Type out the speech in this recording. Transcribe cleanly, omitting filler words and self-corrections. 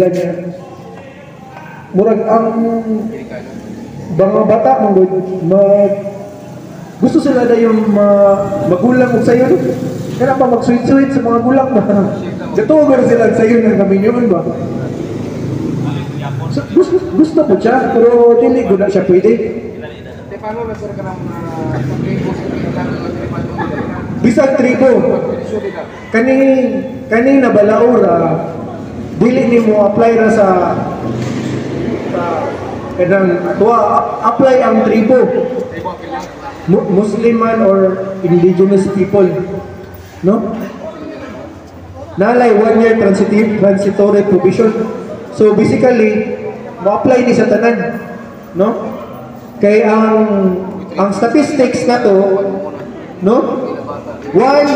sila niya. Murag ang mga bata man gud, mag gusto sila na yung magulang og sayon. Kana pa mag sweet-sweet sa mga gulang ba. Gatuo gud sila sa sayon nga kaminyoon ba. So, gusto, gusto po siya, pero dili gud na siya pwede. Di paano na sir ka ng tribo sa Bisag tribo, kani kani na balaura, dili nimo apply ra sa kanang tuwa apply ang tribo. Muslim man or indigenous people, no? Nalay 1 year transitive transitory provision. So basically, mo-apply ni sa tanan, no? Kay ang statistics na to, no, one